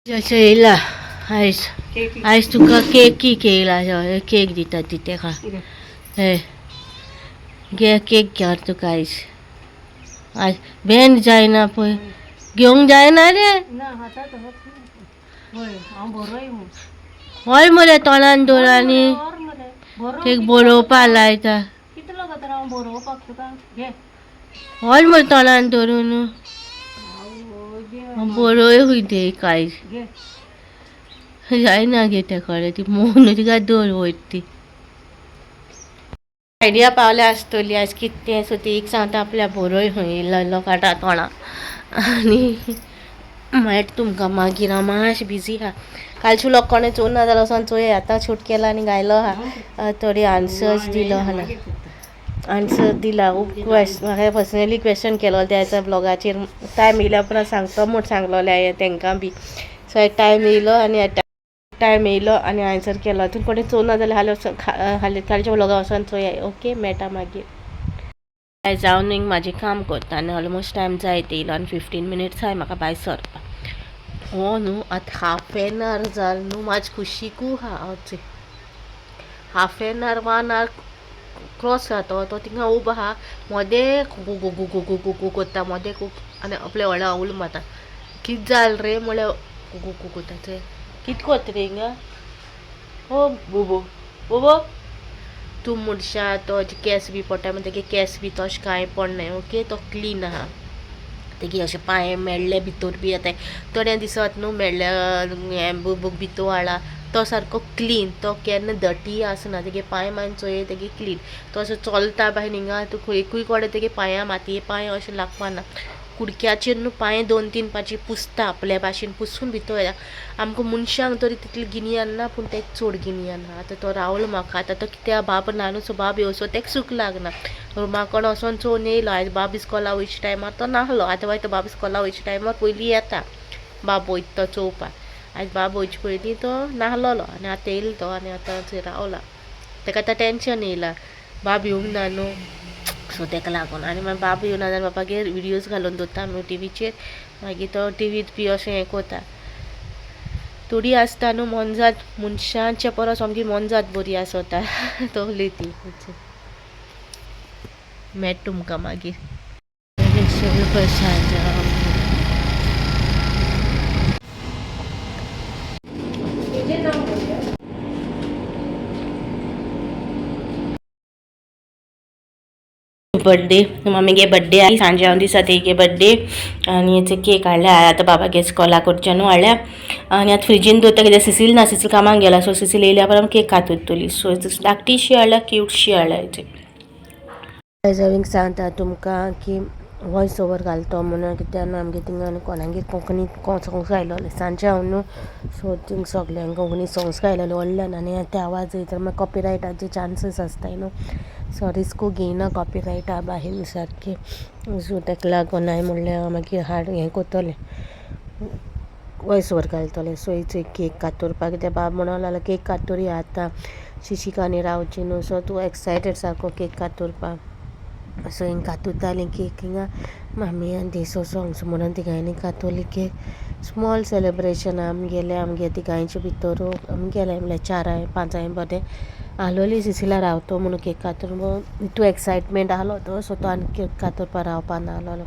अशें येयला आयज. आयज तुका केकी येयला, केक दिता ती तेका. हे घे केक घे तुका आयज. आयज बेन जायना पळय, घेवंक जायना रे. हय मरे तोंडान दवर आनी केक बरोवपा लायता. हय मरे तोंडान धरून बरोय खंय ते आयज जायना गे त्या कडेन ती मोन तिका दवर वयर ती. आयडिया पावल्या आसतली आयज कितें तें. सो ती एक सांगता आपल्या बरोय खंय इल्लो इल्लो काडटा तोंडा. आनी मागीर तुमकां मागीर हांव मातशें बिजी आहा. कालचे व्लॉग कोणें चोवना ना जाल्यार वचोन चोया. आतां शूट केला आनी घायलो आहा. थोडी आन्सर्स दिलो आहा, आन्सर दिला. खूब म्हाका पर्सनली क्वेश्चन केलो त्या व्लॉगाचेर. टायम येयल्या उपरांत सांगतो म्हूण सांगलोलें हांवें तेंकां बी. सो टायम येयलो आनी टायम येयलो आनी आन्सर केलो. तूं कोणें चोवना जाल्यार हालीं वचोन हालीं कालच्या व्लॉगा वचोन चोया. ओके मेळटा मागीर. आयज हांव न्हू म्हाजें काम करता आनी ऑलमोस्ट टायम जायत येयलो आनी 15 मिनट्स आहाय म्हाका भायर सरपाक. हो न्हू आतां हाफ एन our जाल न्हू, म्हाजे खुशीकू आहा. हांव half an hour 1 hour cross जाता तो थिंगा उबो आहा. मदें गो गो गो गो गो गो कोत्ता, मदें आनी आपल्या व्हडा उलो मारता. कितें जालें रे म्हळ्यार गो गो कोत्ता. थंय कितें कोत्ता रे हिंगा? हो बोबो बोबो तूं मनशा तो केंस बी पडटा म्हण तेगे केंस बी तशें कांय पडनाय. ओके तो क्लीन आहा. तेगे अशें पांय मेळ्ळे भितर बी येताय थोड्यां दिसत न्हू मेळ्ळे हें बुबूक भितर हाडला. तो सारको क्लीन, तो केन्ना डटी आसना. तेगे पांय मान चोय तेगे क्लीन. तो असो चलता बाय हिंगा तूं एकूय कडेन तेगे पांयां मातये पांय अशें लागपाना. कुडक्याचेर न्हू पांय 2-3 पाची पुसता आपल्या भाशेन, पुसून भितर वयता. आमकां मनशांक तरी तितलें गिन्यान ना, पूण तेका चड गिन्यान आहा. आतां तो रावलो म्हाका. आतां तो कित्याक बाब ना न्हू, सो बाब येवसो तेका सूख लागना. रुमा कडेन वचोन चोवन येयलो. आयज बाब इस्कोला वयच्या टायमार तो नाहलो. आतां तो बाब इस्कोला वयच्या टायमार पयलीं येता बाब वयता तो चोवपाक. आयज बाब वयचे पयलीं तो नाहलोलो आनी आतां येयलो तो आनी आतां थंय रावला. तेका आतां टेंशन येयलां बाब येवंक ना न्हू, सो तेका लागून. आनी मागीर बाब येवना जाल्यार बाबागेर विडियोज घालून दवरता आमी टिवीचेर. मागीर तो टिवीत बी अशें हें कोता. थोडी आसता न्हू मोनजात, मनशांचे परस सामकी मोनजात बरी आसता तोहली ती. मेळटा तुमकां मागीर. बड्डे मम्मीगे बड्डे आनी सांजे हांव दिसा तेगे बड्डे आनी केक हाडल्या. आतां बाबागे इस्कोला कडच्यान न्हू हाडल्या आनी आतां फ्रिजीन दवरता कित्याक सिसील ना, सिसील कामाक गेला. सो सिसील येयल्या उपरांत केक कातरतली. सो धाकटीशी हाडल्या, क्यूटशी हाडल्या. आयज हांव सांगता तुमकां की वॉयस ओवर घालतो म्हणून, कित्याक न्हू आमगे थिंगा न्हू कोणागेर कोंकणी सोंग्स गायलोले सांजे हांव न्हू. सो थिंग सगल्यांक कोंकणी सोंग्स गायलोले व्हडल्यान आनी ते आवाज येयत मागीर कॉपिरायटाचे चान्सीस आसताय न्हू. सो रिस्कू घेयना कॉपिरायटा बायल सारकी. सो तेका लागून हांवें म्हणलें मागीर हाड हें कोत्तोलें, वॉयस ओवर घालतलें. सो हेच केक कातोरपाक कित्याक बाब म्हणोंक लागलो केक कातोरया आतां शिशिकांनी रावची न्हू. सो तूं एक्सायटेड सारको केक कातोरपाक. सो हिंग कातुरतालीं केक हिंगा मामी आनी देसो सोंग्स म्हणून तिगांयनी कातोली केक. स्मॉल सेलेब्रेशन आमगेलें आमगे तिगांयचे भितर आमगेलें म्हणल्यार 4 5 बरें आहलोली. सिसिला रावतो म्हणून केक कातोर इतू एक्सायटमेंट आहलो तो. सो तो आनी केक कातोरपा रावपा नाहलोलो.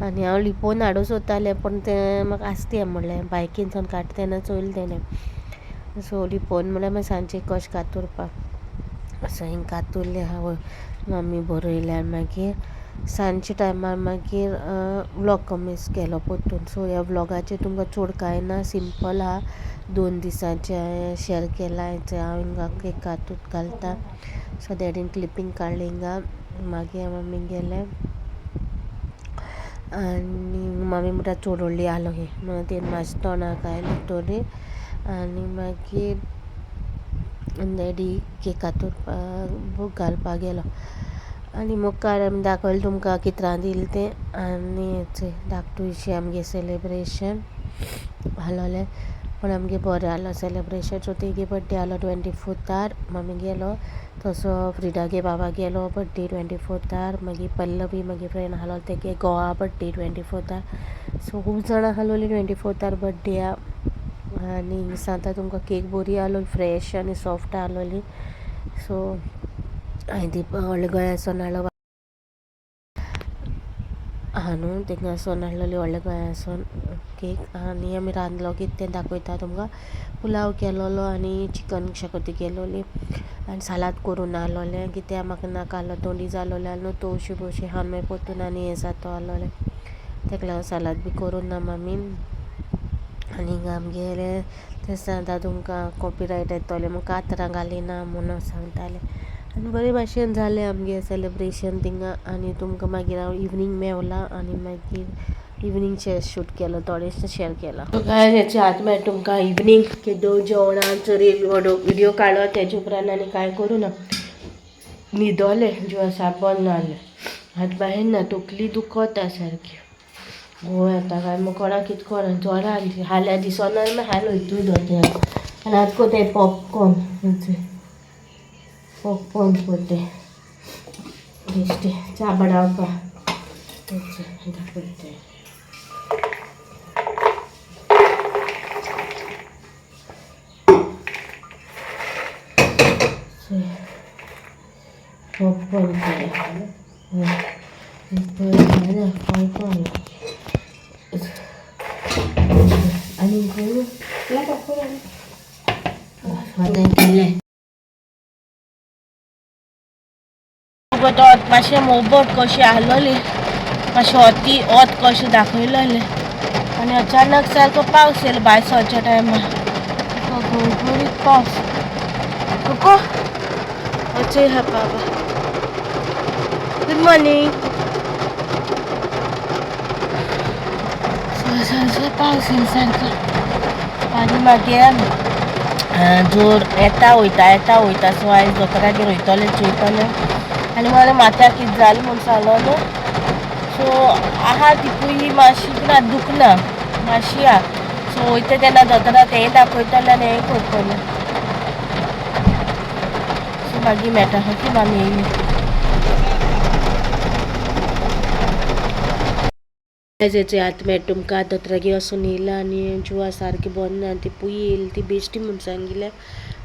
आनी हांव लिपोवन हाडूं सोदतालें पूण तें म्हाका आसतें म्हणलें बायकीन सावन काडटा तेन्ना चोयलें तेणें. सो लिपोवन म्हणल्यार मागीर सांजचें कशें कातोरपाक. सो हिंग कातुरलें हांव मम्मी बरयल्यार. मागीर सांजच्या टायमार मागीर व्लॉग कमेंस केलो परतून. सो ह्या व्लॉगाचेर तुमकां चड कांय ना, सिंपल आहा. 2 दिसांचें हांवें शेअर केलां. हांव हिंगा केक कातूत घालता. सो डॅडीन क्लिपींग काडली हिंगा. मागीर मम्मी गेलें आनी मम्मी म्हणटा चड व्हडली आहलो ही म्हणून तेणें मातशें तोंडाक आयलें थोडी. आनी मागीर डॅडी केक कातोरपाक घालपाक गेलो आनी मुखार आमी दाखयलें तुमकां कित्रां दिलें तें. आनी धाकटुशें आमगे सेलेब्रेशन आहलोलें पूण आमगे बरें आहलो सेलेब्रेशन. सो तेगे बड्डे आहलो 24 मम्मी गेलो. तसो फ्रिडागे बाबा गेलो बड्डे 24. मागीर पल्लवी मागीर फ्रेंड आहलो तेगे गोवा बड्डे 24. सो खूब जाणां आहलोलीं 24 बड्डे. आनी सांगता तुमकां केक बरी आहलोली, फ्रेश आनी सॉफ्ट आहलोली. सो हांवें ती व्हडल्या गोंयासून हाडलो आहा न्हू, थिंगासोन हाडलोली व्हडल्या गोंयासून केक. आनी आमी रांदलो कितें तें दाखयता तुमकां. पुलाव केलोलो आनी चिकन शाकोती केलोली आनी सालाद करून आहलोलें. कित्या म्हाका नाका आहलो, थोंडी जालोलें न्हू, तवशी बोवशी खावन मागीर पोत्तून आनी हें जातो आहलोलें, तेका लागून सालाद बी करून ना मामीन. आनी आमगेलें तें सांगता तुमकां, कॉपिरायट येतोलें म्हूण कातरां घालिना म्हणून सांगतालें. आनी बरे भाशेन जालें आमगे सेलेब्रेशन थिंगा. आनी तुमकां मागीर हांव इवनींग मेवलां आनी मागीर इवनींग शूट केलो, थोडेशें शेअर केलां. गायज, हेचे हात मागीर तुमकां इवनींग केदो जेवणाचो रील व्हिडियो काडलो, तेजे उपरांत आनी कांय करूं ना, न्हिदोलें, जिवा साप बरो ना आहलें. हात बाहेर ना, तकली दुखता सारकी, गोंय येता काय मग कोणाक कितें कोणा जोरान हाल्या दिसना, मागीर हाल वयतूय दोतोर. आनी आतां कोताय पॉपकॉर्न, पॉपकॉर्न कोताय बेश्टे च्या बडावपा दाखयताय. पॉपकॉर्न पॉपकॉर्न आनी आतां केलें मातशें मोबट कशी आहलोली, मातशें ओती ओत कशें दाखयलोलें आनी अचानक सारको पावस येयलो भायर सरच्या टायमार, गडगडीत पावस. कोको अचय हा बाबा, गुड मॉर्निंग. पावस येयलो सारको आनी मागीर जोर येता वयता येता वयता. सो आयज दोतोरागेर वयतलें चोयतलें. आनी म्हाका माथ्याक कितें जालें म्हूण सांगलो न्हू, सो आहा ती पुयी मातशी, पूण आतां दुखना मातशी आहा. सो वयता तेन्ना दोतोरा तेंय दाखयतलें आनी हेंय करतलें. सो मागीर मेळटा. ओके मामी येयली. हेचे आतां मेळटा तुमकां. दोतोरागेर वचून येयला आनी जिवा सारकें बरें ना, ती पुयी येयली ती बेश्टी म्हूण सांगिल्लें.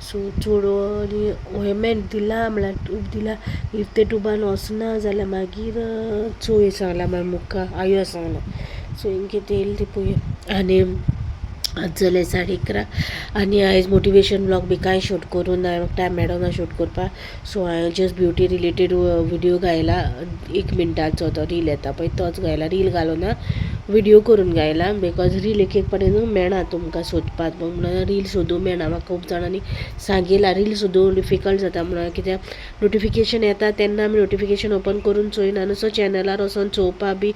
सो चोड आनी ओयमेंट दिला, म्हळ्यार ट्यूब दिला, if ते ट्युबान वचना जाल्यार मागीर चोय सांगलां, मागीर मुखार आयो सांगलां. सो हिंगे कितें येयली ती पुयी. आनी आज जालें 11:30 आनी आयज मोटिवेशन ब्लॉग बी कांय शूट करूं ना, म्हाका टायम मेळना शूट करपाक. सो हांवें जस्ट ब्युटी रिलेटेड व्हिडियो घायला, 1 मिनटाचो तो रील येता पळय तोच घायला, रील घालूना, व्हिडियो करून घायला. Because reel एक एक पाटी न्हू मेळना तुमकां सोदपाक, म्हणून रील सोदूंक मेळना. म्हाका खूब जाणांनी सांगिलां रील सोदूंक डिफिकल्ट जाता म्हणून, कित्याक नोटिफिकेशन येता तेन्ना आमी नोटिफिकेशन ओपन करून चोयना न्हू. सो चॅनलार वचोन चोवपा बी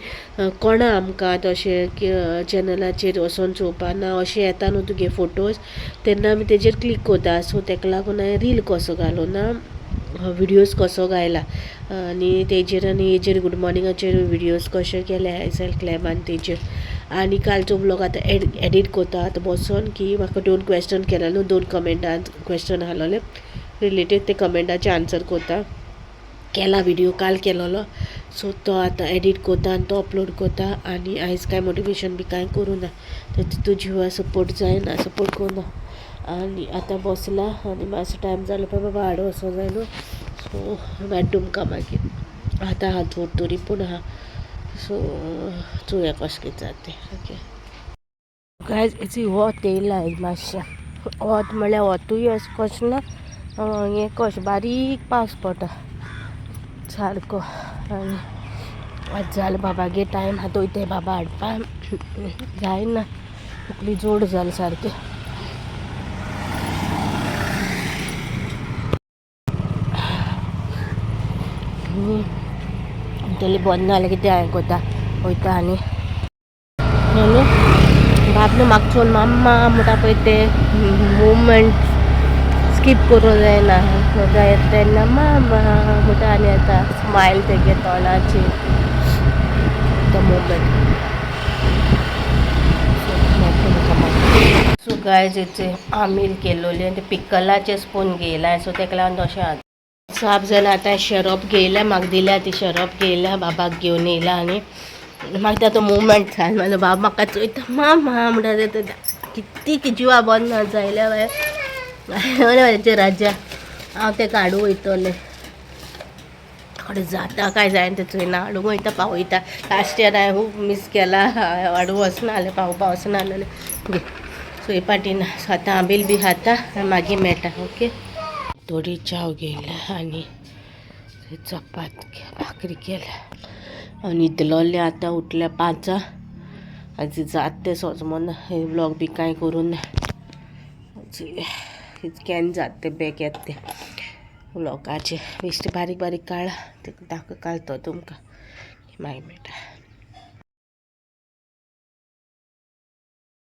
कोणा आमकां तशें चॅनलाचेर वचोन चोवपा ना, अशें येता न्हू तुगे फोटोज तेन्ना आमी तेजेर क्लिक करता. सो तेका लागून हांवें रील कसो घालूना, व्हिडियोज कसो घायला. आनी तेजेर आनी हेजेर गुड मॉर्निंगाचेर व्हिडियोज कशे केले आयज क्लॅबान तेजेर. आनी कालचो ब्लॉग आतां एडिट करता आतां बसोन, की म्हाका 2 क्वेश्चन केले न्हू, 2 कमेंटान क्वेश्चन आहलोले रिलेटेड, ते कमेंटाचे आन्सर करता केला व्हिडियो काल केलोलो. सो तो आतां एडिट करता आनी तो अपलोड करता. आनी आयज कांय मोटिवेशन बी कांय करूं ना, तर तितू जिवा सपोर्ट जायना, सपोर्ट करना. आनी आतां बसला आनी मातसो टायम जालो पळय बाबा हाड वचों जाय न्हू. सो मागीर तुमकां मागीर आतां हात जोड तरी पूण आहा. सो चोवया कशें कितें जाता तें. ओके गायज, हेची वत येयला आयज मातशें, वत म्हळ्यार वतूय अशें कशें ना, हें कशें बारीक पावस पडटा सारको. आनी आतां जालें बाबागे टायम, आतां वयताय बाबा हाडपाक, जायना तकली जोड जाली सारकें. तेली बंद जालें कितें हांवें कोता वयता. आनी न्हू बाब न्हू म्हाका चोवन माम्मा म्हणटा पळय ते मुवमेंट स्कीप करूंक जायना, जाय तेन्ना मामा म्हणटा आनी येता स्मायल तेगे तोंडाचेर तो मुवमेंट. सो गायज, हेचे आमील केलोले ते पिकलाचे स्पून घेयला, सो तेका लागून तशें आसा. साप जाल्यार आतां शरप घेयल्या, म्हाका दिल्या ती शरप घेयल्या, बाबाक घेवन येयला. आनी म्हाका तो मुवमेंट जाल, म्हाजो बाब म्हाका चोयता मामा म्हणटा. किती जिवा बंद ना जायल्या बाय राजा. हांव तेका हाडूंक वयतलें. थोडें जाता काय जायना तें चोयना. हाडूंक वयता, पावयता. लास्ट इयर हांवें खूब मीस केला, हाडूंक वचना जालें, पावोवपा वचना जालें. सो ही पाटीन आतां आंबील बी खाता आनी मागीर मेळटा. ओके, थोडी च्याव घेयल्या आनी चपात भाकरी केल्या आनी न्हिदलोलें. आतां उठल्या 5. आज जात तें सोजमोन हे व्लॉग बी कांय करून ना. केन्ना जात तें बॅग येता तें व्लॉगाचें बेश्टें बारीक बारीक काडलां, तें दाखय घालतो तुमकां, मागीर मेळटा.